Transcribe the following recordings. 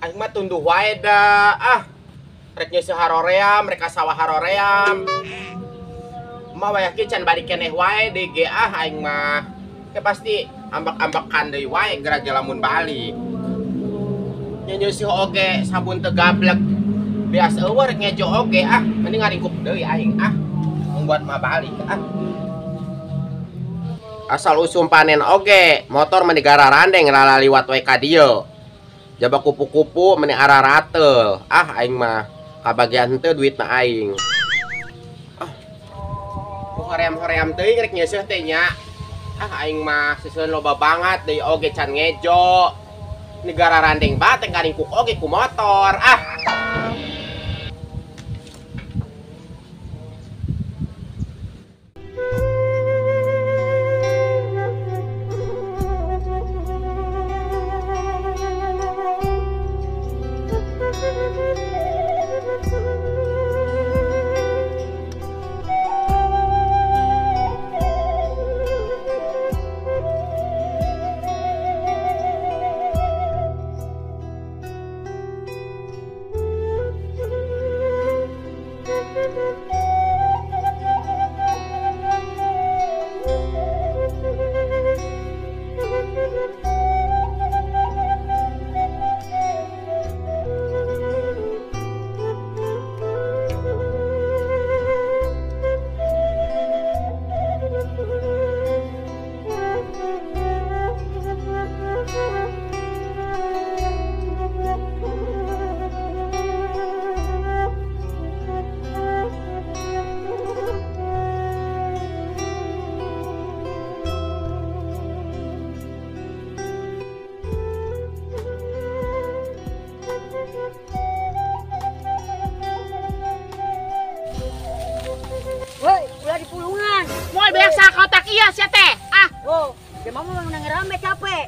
Aing mah tunduh wae da. Ah. Rek nyeuseuh haroream, rek ka sawah haroream. Mah wayah kieu can balik keneh wae deui ge ah aing mah. Ke pasti ambek-ambekan deui wae geura ge lamun balik. Nyeuseuh oge sabun teu gablek. Biasa eueuh rek ngejo oge ah, mending ngaringkuk deui aing ah. Membuat mah balik ah. Asal usum panen oge, motor meni gararandeng lalaliwat we ka dieu. Jaba kupu-kupu meni ararateul. Ah aing mah kabagian henteu duitna aing. Ah. Ku hoream-hoream teuing rek nyeuseuh teh nya. Ah aing mah seuseun loba banget deui oge can ngejo. Negara randeng banget ngaringkuk oge ku motor. Ah.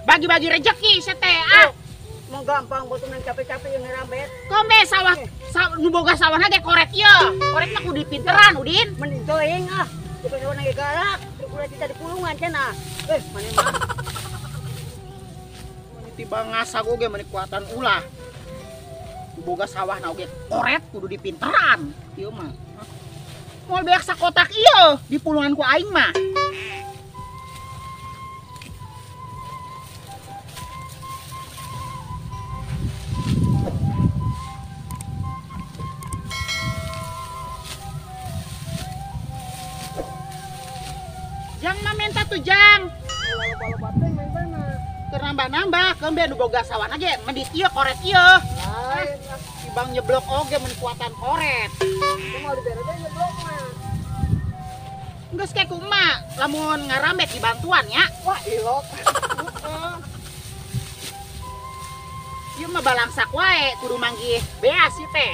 Bagi-bagi rezeki sia teh ah. Mau gampang buat menang capek-capek yang ngerambet. Kombe sawah nu boga sawahna ge koret ieu. Koretna kudu dipinteran Udin. Mending teuing ah. Daripada urang ge galak, ulah kita di pulungan cenah. Eh, maneh mah. Meni tiba ngasag oge meni kuatan ulah. Nu boga sawahna oge koret kudu dipinteran ieu mah. Moal beak sakotak ieu di pulungan ku aing mah. Jang mah minta tuh jang. Keur nambah-nambah, keun nu boga sawahna ge mendit ieu koret ieu. Tibang nyeblok oge mun kuatan koret. Mau dibere teh nyeblok mah. Geus ke ku emak, lamun ngarambet dibantuan nya. Wah, ilok. Heeh. Ieu mah balangsak wae kudu manggih beas ieu teh.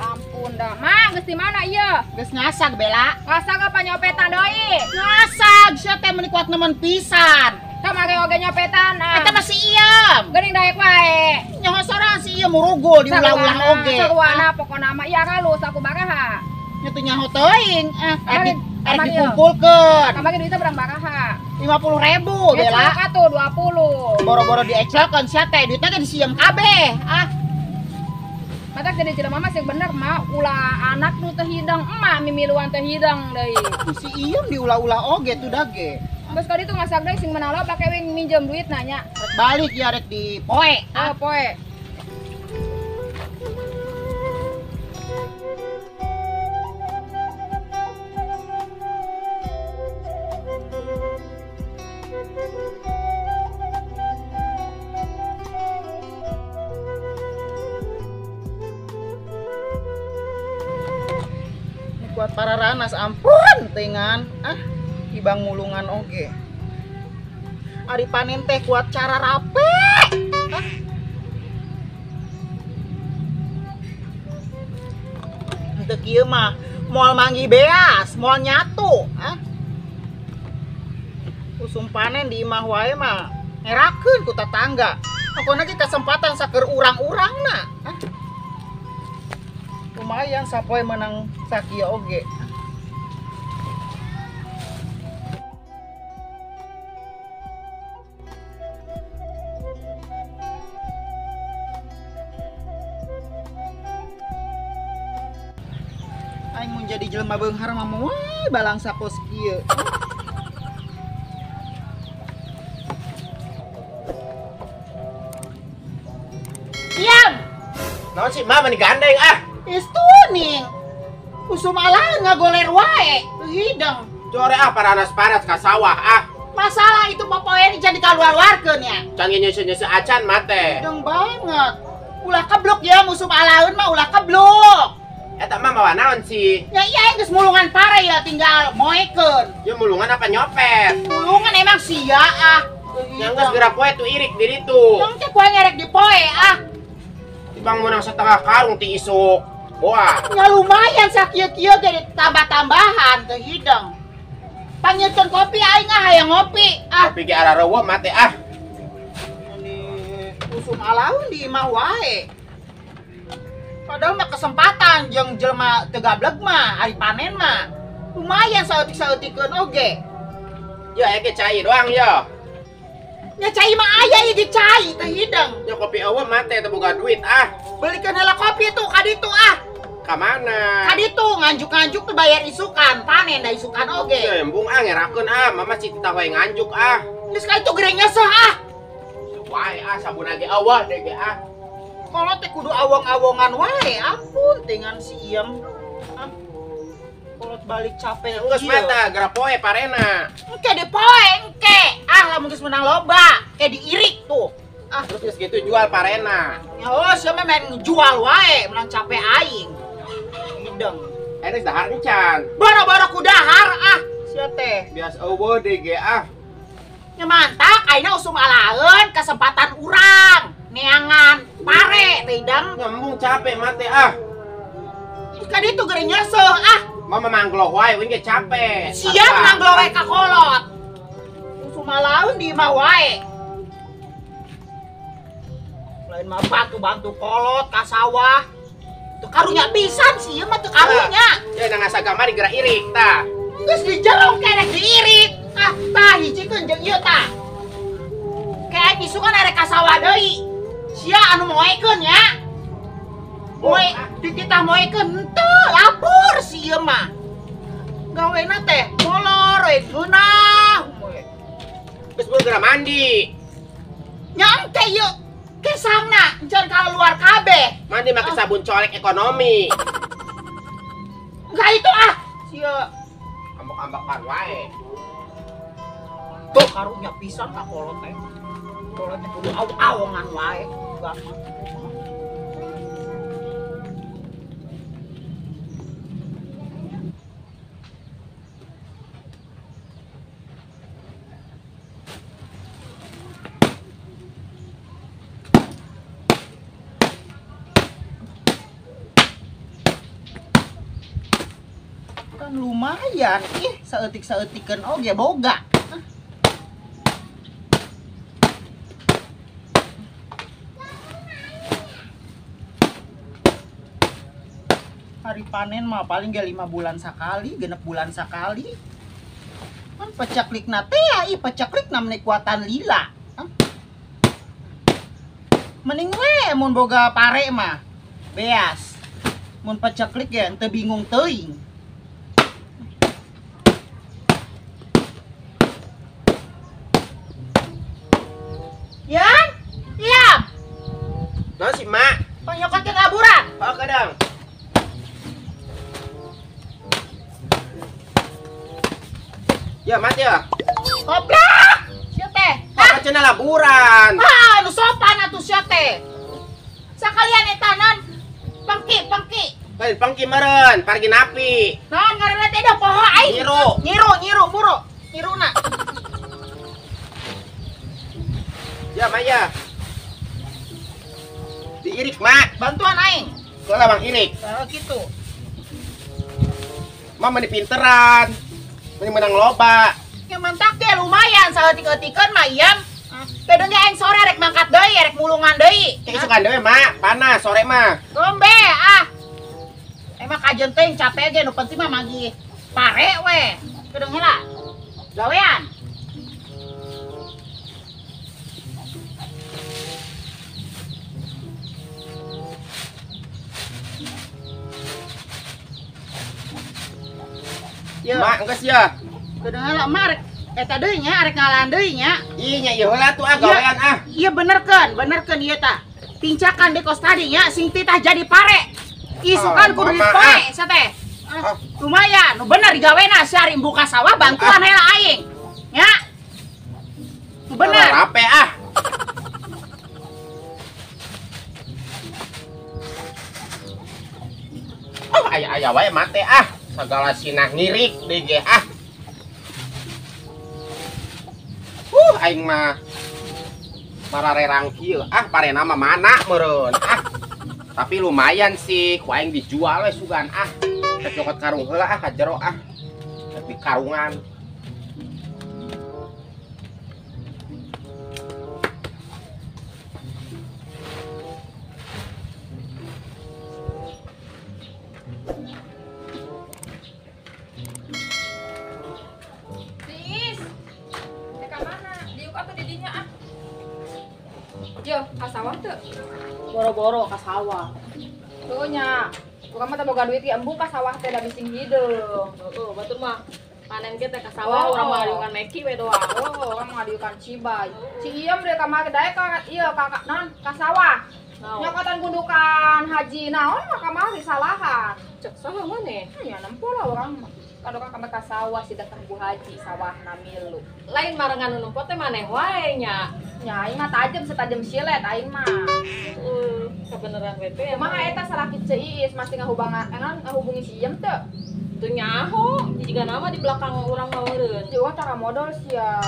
Ampun dah. Mak, geus di mana ieu? Geus ngasag Bella. Ngasag apa nyopetan deui? Ngasag, sia teh meuni kuat nemen pisan. Kamari oge nyopetan ah. Eta mah si Iem. Geuning daek wae. Nyaho sorang si Iem murugul diulah-ulah oge. Saruana pokona mah ieu halus aku baraha. Nya teu nyaho teuing. Ah, arek dikumpulkeun. Kamari duitna berang baraha? 50.000 Bella. Eclok atuh 20. Boro-boro dieclokeun sia teh duitna ge disieum kabeh. Ah. Matak jadi jelema mah sing bener mah ulah anak nu teu hidang emak mimiluan teu hidang deui. Si Iem diulah-ulah oge tuh dage. Geus ka ditu ngasak deui sing meunang loba pake wing minjem duit nanya. Rek balik ya rek di poe. Ah poe. Buat para ranas ampun tengan ah ibang mulungan oge. Ari panen teh kuat cara rapi. Ah. teu kieu mah moal manggi beas, moal nyatu, ah. Usum panen di imah wae mah ngerakeun ku tetangga. Pokona ge kesempatan saker urang-urangna. Ah. Lumayan sapoe menang sakieu oge. Aing mun jadi jelema beunghar mah moal balangsa kos kieu. Diam. Naon sih mah mani gandeng ah. Istuning. Usum alaeun ngagoler wae, hidang. Core ah paranas-panas ka sawah ah. Masalah itu popoe jadi kaluar-luarkeun ya. Can ge nyeuseun-nyeuseun acan mate. Hidang banget. Ulah keblok ya usum alaeun mah ulah keblok. Eta mah mawa naon sih? Ya iya geus mulungan pare ya tinggal moekeun. Ya mulungan apa nyopet? Mulungan emang sia ah. Yang geus geura poe tuh irik di ditu. Yang teh poe ngerek di poe ah. Tibang meunang setengah karung ti isuk. Boa. Ya lumayan sakieu-kieu ge tambah-tambahan teu hidang. Pangieutkeun kopi aing ah hayang ngopi ah. Kopi ge arareuweung mate ah. Ini usum alaun di imah wae. Padahal mah kesempatan jeung jelema teu gablek mah ari panen mah lumayan saeutik-saeutikeun oge. Ya aya ge cai doang ya. Nya cai mah aya ieu ge cai teh hidang. Nya kopi eueuh mate teu boga duit ah. Belikeun heula kopi tuh ka ditu ah. Ka mana? Ka ditu nganjuk-nganjuk teu bayar isukan, panen da isukan oge. Ya embung ah ngerakeun ah, mama cita wae nganjuk ah. Geus ka itu gereng nyeseh ah. Wae ah sabun ge eueuh deui ge ah. Kalau teh kudu awong-awongan wae, ampun dengan si Iem. Ah. Kolot balik capek. Geus mata geura poe parena. Engke di poe engke. Ah lamun geus menang loba, ke diirik tuh. Ah terus geus kitu jual parena. Ya oh sia mah main jual wae, menang capek aing. Hideng. Geus dahar encan. Boro-boro ku dahar ah sia teh. Biasa eueuh deui ge ah. Nya mantap ayeuna usum alaeun kesempatan urang. Neangan pare teh hidang. Ngembung capek mate ah. Ka ditu geuring nyeseh ah. Mama manggloh wae we ge capek. Sia mangloh wae ka kolot. Usum alaeun di imah wae. Lain mah bantu-bantu kolot ka sawah. Teu karunya pisan sih ieu mah teu karunya. Ya na ngasagama digerak irik tah. Geus dijerong kerek diirik. Ah tah hijikeun jeung ieu tah. Kayak isukan arek ka sawah deui. Sia anu moekeun ya. Moe dititah moekeun henteu lapor si ieu mah. Gawena teh molor we geunah moe. Geus geura mandi. Nya engke ieu kesangna encan kaluar kabeh. Mandi make sabun colek ekonomi. Enggak itu ah. Sia ambek-ambekan wae. Tuh karunya pisan ka kolot teh. Kolot teh kudu aw-awongan wae. Kan lumayan ih saeutik-saeutikeun oge boga. Hari panen mah paling ge 5 bulan sekali, 6 bulan sekali. Kan peceklikna teh ih peceklikna meni kuatan lila. Hah? Mending we mun boga pare mah beas. Mun peceklik ge teu bingung teuing. Yan? Iya. Naon sih, Mak? Panyokotkeun laburan. Oh, kadang. Ya, Mat ya. Goblok. Sia teh. Apa cenah laburan? Ah, nu sopan atuh sia teh. Sakalian eta non pengki, pengki. Lain pengki meureun, pargi napi. Naon ngaranna teh da poho aing. Nyiru. Nyiru, nyiru, muru. Nyiruna. Ya, Maya. Diirik, Mak. Bantuan aing. Soalnya Bang irik. Kalau gitu. Mah meni pinteran. Meni menang loba. Ya mantak ge lumayan saeutik-eutikeun mah ieu. Kedeung ge aing sore rek mangkat deui, rek mulungan deui. Cek isukan deui mak, panas sore mah. Gombe ah. Emang kajen teh capek ge nu penting mah magi pare we. Kedeung heula. Gawean. Ya. Mak enggeus ya. Kedeung heula mak rek eta deui nya, rek ngalaan deui nya. Ih nya ieu heula tuh ah gawean ah. Iya benerkeun ieu tah. Tincakan deui kos tadi nya sing titah jadi pare. Isukan kudu dipoe sia teh. Lumayan, nu bener digawena sia ari buka sawah bantuan heula aing. Nya. Nu bener. Rape ah. Oh aya-aya wae mate ah. Sagala sinah ngirik deui ge ah. Aing mah mararerang kieu ah parena mah mana meureun ah. Tapi lumayan sih ku aing dijual we sugan ah. Rek nyokot karung heula ah ka jero ah. Rek di karungan. Yo, ka sawah teu? Boro-boro ka sawah. Heueuh nya. Urang mah teu boga duit ge embung ka sawah teh da bising hideung. Heueuh, batur mah panen ge teh ka sawah urang mah ngadiukan meki we doang. Oh, urang mah ngadiukan cibay. Si Iem deui ka mah daek ka ieu ka naon ka sawah. Nyokotan gundukan haji naon mah ka mah disalahan. Cek saha maneh? Nya nempo lah urang mah. Kadoka ka ka sawah si dekah Bu Haji sawahna milu. Lain marengan nu nempo teh maneh wae nya. Nya aing mah tajem setajem silet aing mah. Kebeneran we teh. Kumaha eta salaki Ceu Iis masih ngahubangan ngahubungi si Iem teu? Teu nyaho, jiga nama di belakang urang mah meureun. Jauh tara modal sia.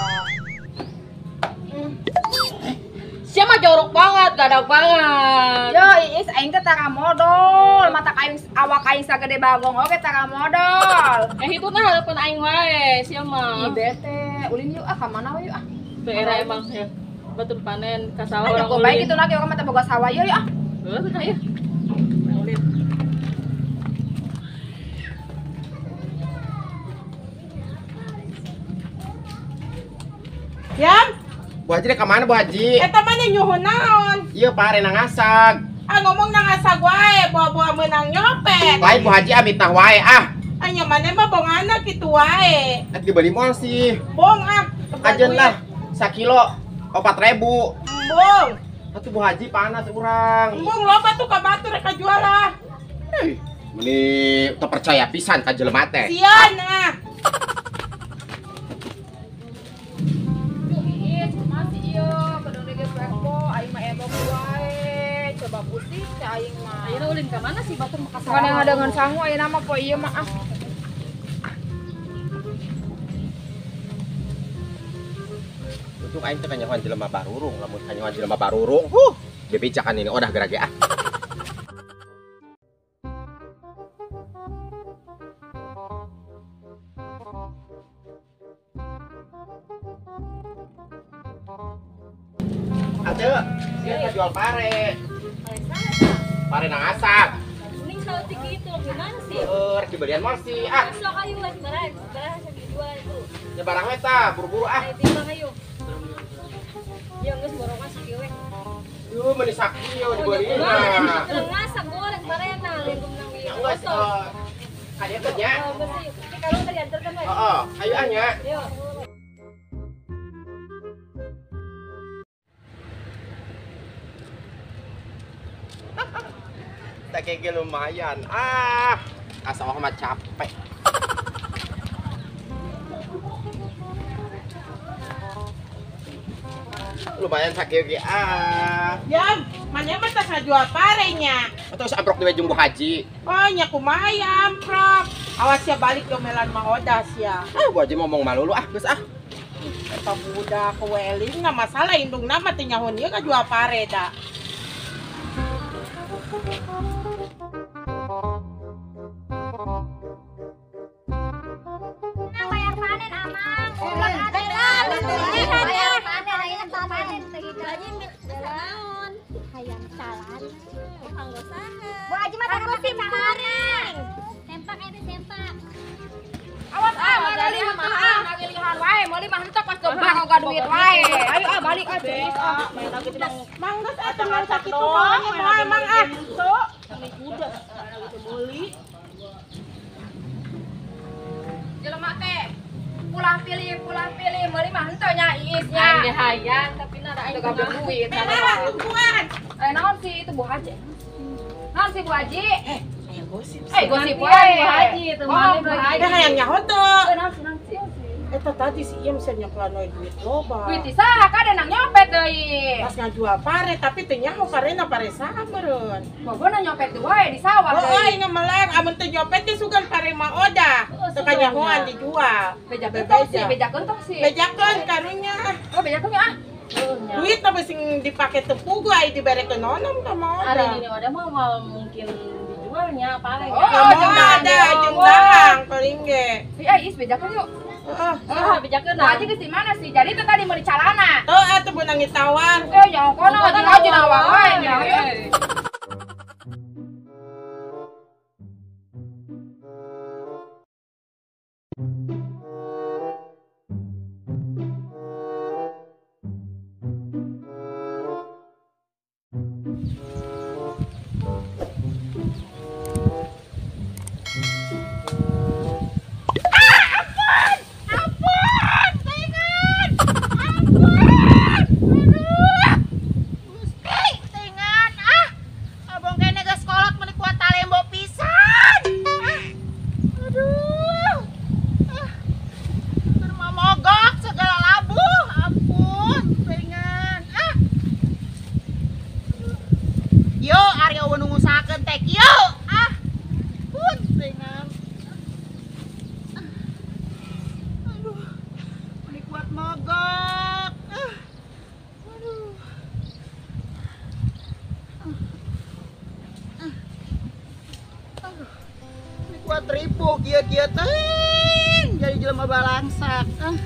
Sia mah jorok banget, gadak banget. Yo Iis aing teh tara modal, mata aing awak aing sagede bagong oge tara modal. Eh itu nah harapan aing wae sia mah. Ih bete, ulin yuk ah ka mana we yuk ah. Daerah emang ya. Batur panen ka sawah urang ulin. Baik kitu lagi urang mah teh boga sawah yuk ah. Heuh tah ieu. Ulin. Yam, Bu Haji ka mana Bu Haji? Eta mah nyuhun naon? Ieu pare nangasag. Ah ngomong nangasag wae, boa-boa meunang nyopet. Lain Bu Haji amitah wae ah. Anya maneh mah bongana kitu wae. Eta dibeli moal sih. Bong ah. Kajeun lah sakilo 4.000. Embung. Atuh Bu Haji panas urang. Embung loba tuh ka batur rek kajual lah. Hei, meni teu percaya pisan ka jelema teh. Sieun ah. Coba pusing teh aing mah. Ayeuna ulin ka mana sih batur mah ka sawah? Kadang ngadangan sangu ayeuna mah poe ieu mah ah. Untung aing teh kanyahoan jelema barurung, lamun kanyahoan jelema barurung, bebejakan ini odah gerage ah. Atuh, sia jual pare. Pare nangasag. Mending saeutik kitu gimana sih? Heuh, rek dibelian moal sih ah. Sok ayo we barang, barang dijual itu. Ya barang we tah, buru-buru ah. Ayo timbang ayo. Ya geus borongan sakieu we. Yuh, meuni sakieu dibelina. Ngasak goreng barena lain menang ieu. Ya geus ka dieu teh nya. Heeh, geus ieu. Kalau tadi diantarkeun we. Heeh, ayo ah nya. Yo. Kayaknya lumayan ah, kasawah mah capek. Lumayan sakit ge ah. Yam, mana mah teh ngajual pare nya. Atuh amprok di wejung Bu Haji. Oh, nya kumaha ya amprok. Awas ya balik domelan mah odas ya. Ah, Bu Haji ngomong malulu ah, geus ah. Eta budak weling na masalah indungna mah teh nyahoan ieu ngajual pare da. Kanggo saha? Bu Haji mah tara make celana. Sempak eta sempak. Awas ah, meuli mah ah, ngagilihan wae, meuli mah henteu pas gebak oga duit wae. Ayo ah balik ah geus ah. Mangga atuh ngan sakitu doang moal mang ah. Kami judes, gitu meuli. Jelema teh pulang pilih meuli mah henteu nya iisnya. Aing hayang tapi na da aing teu duit. Tungguan. Eh naon sih itu Bu Haji? Naon sih Bu Haji? Aya gosip. Eh gosip wae Bu Haji teu mana Bu Haji. Ada hayang nyaho teu. Naon sih naon sih? Eta tadi si Iem sia nyekelan we duit loba. Duit ti saha ka nang nyopet deui. Pas ngajual pare tapi teu nyaho parena pare saha meureun. Bogona nyopet deui wae di sawah deui. Oh, aing melang amun teu nyopet teh sugan pare mah odah. Teu kanyahoan dijual. Bejakeun tong sih, bejakeun tong sih. Bejakeun karunya. Oh, bejakeun ah. Duit mah sing dipake teu pugu ai diberekeun nonom ka mah odah. Ari dini odah mah moal mungkin dijualnya pare. Oh, ada jeung dahang paling ge. Ih, is bejakeun yuk. Heeh, bejakeun. Bu Haji geus di mana sih? Jadi itu tadi meuli calana. Tuh atuh beunang ditawar. Eh, nya kono haji nawar wae nya. Ribu kieu-kieu teuing jadi jelema balangsak ah.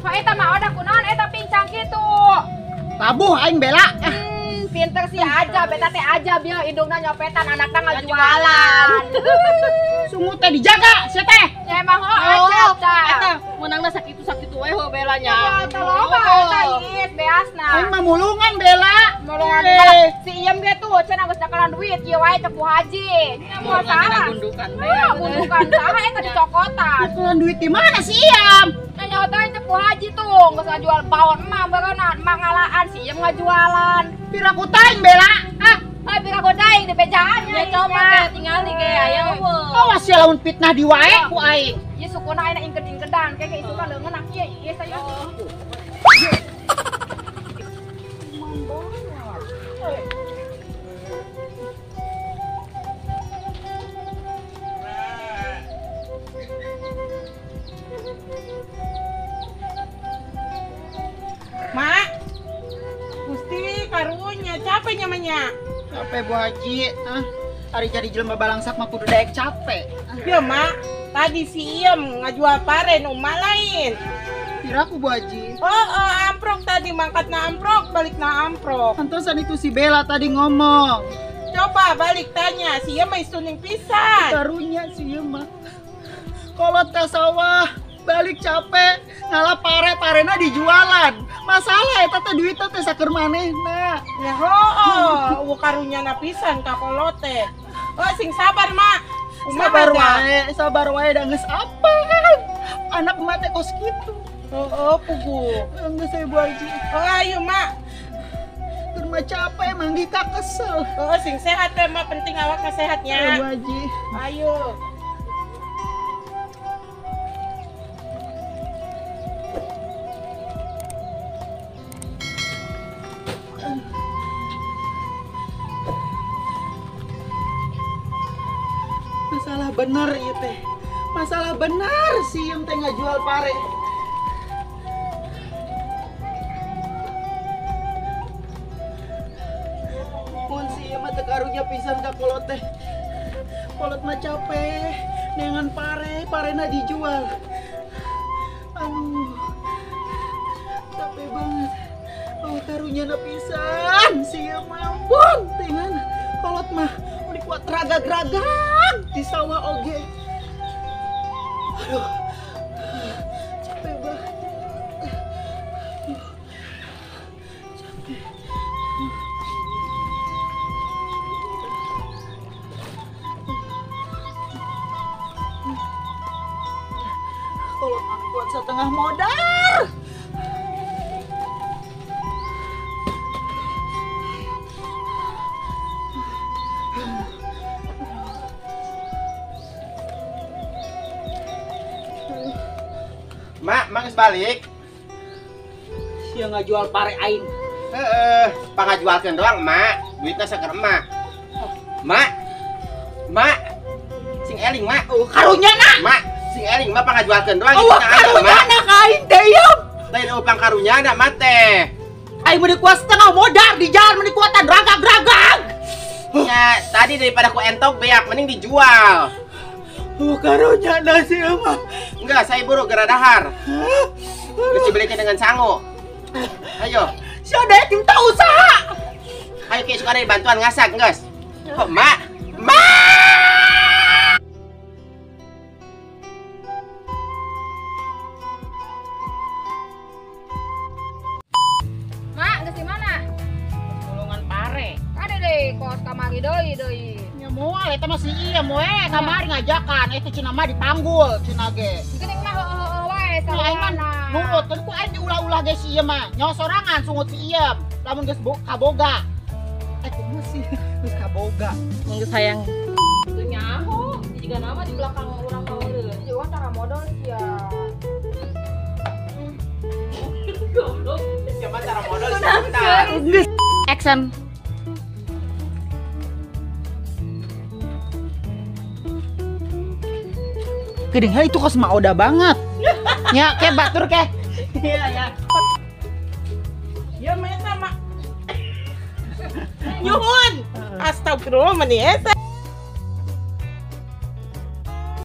Pak eta mah odah kunaon eta pincang kitu. Tabuh aing bela. Pinter sih aja, beta teh aja biar indungna nyopetan, anakna ngajualan. Sungut teh dijaga sia teh. Ya emang oh aja tah. Eta meunangna sakitu-sakitu we heuh belanya. Eta loba eta iis beasna. Aing mah mulungan bela. Mulungan si Iem ge tuh cenah geus nakalan duit kieu wae cek Bu Haji. Nya moal salah. Gundukan we. Gundukan saha eta dicokotan. Nakalan duit di mana si Iem? Nya nyahotan cek Bu Haji tuh geus ngajual bawon emak beureunan, emak ngalaan si Iem ngajualan. Piraku taing bela. Ah, piraku taing di bejaan ya coba ge tingali ge aya eueuh. Awas ya lamun fitnah di wae ku aing. Ieu sukuna ayeuna ingked-ingkedan, ke isukan leungeun kieu ieu saya. Mak, Gusti karunya capek nyamanya. Capek Bu Haji, ah, hari jadi jelema balangsak mah kudu daek capek. Ya Mak, tadi si Iem ngajual pare nu emak lain. Piraku Bu Haji. Oh, amprok tadi mangkat na amprok, balik na amprok. Antosan itu si Bella tadi ngomong. Coba balik tanya, si Iem mah istuning pisan. Karunya si Iem mah. Kolot ka sawah, balik capek, ngalah pare parena dijualan. Masalah eta teh duitna teh saker manehna. Ya hooh, eueuh karunya na pisan ka kolot teh. Oh, sing sabar, Mak. Sabar wae da geus apaan. Anak emak teh kos kitu. Heeh, pugu. Geus saya Bu Haji. Oh, ayo, Mak. Keur mah capek manggih ka kesel. Oh, sing sehat teh, Mak, penting awakna sehatnya. Ayo, Bu Haji. Ayo. Masalah bener ieu teh. Masalah bener si Iem teh ngajual pare. pisan ka kolot teh. Kolot mah capek, neangan pare, parena dijual. Aduh. Capek banget. Oh, karunya na pisan. Sia mampun dengan kolot mah meni kuat ragag-ragag di sawah oge. Aduh. Capek banget. Aduh. Capek. Kolot mah kuat setengah modal. Mak, mak geus balik. Sia ngajual pare aing. Heeh, pangajualkeun doang, Mak. Duitna saker emak. Mak. Mak. Sing eling, Mak. Oh, karunya na. Mak, sing eling mah pangajualkeun doang. Oh, karunya na ka aing teh ieu. Lain eueuh pangkarunya na mah teh. Aing meuni kuat setengah modal di jalan meuni kuatan ragag-ragag. Ya, tadi daripada ku entok beak mending dijual. Oh, karunya na sia mah. Enggak, saya buru gara dahar. Terus dibelikan dengan sangu. Ayo. Si ada tim tahu usaha. Ayo ki suka ada bantuan ngasak, guys. Kok mak? Mak! Mak, geus di mana? Gulungan pare. Kade deui kos kamari deui deui. Ya moal eta mah si ieu moe kamari ngajakan eta cenah mah dipanggul cenah ge. Geuning mah heueuh wae aing mah nurut kan ku aing diulah-ulah ge si ieu mah. Nyawa sorangan sungut si ieu. Lamun geus kaboga. Eh kumaha sih geus kaboga. Geus hayang. Teu nyaho, jiga nama di belakang urang mah eureun. Jeung tara modal sia. Goblok. Sia mah tara modal sia. Geus action. Geuning itu kos mah oda banget. Ya, ke batur ke. Iya, ya. Ya mah sama. Nyuhun. Astagfirullah meni eta.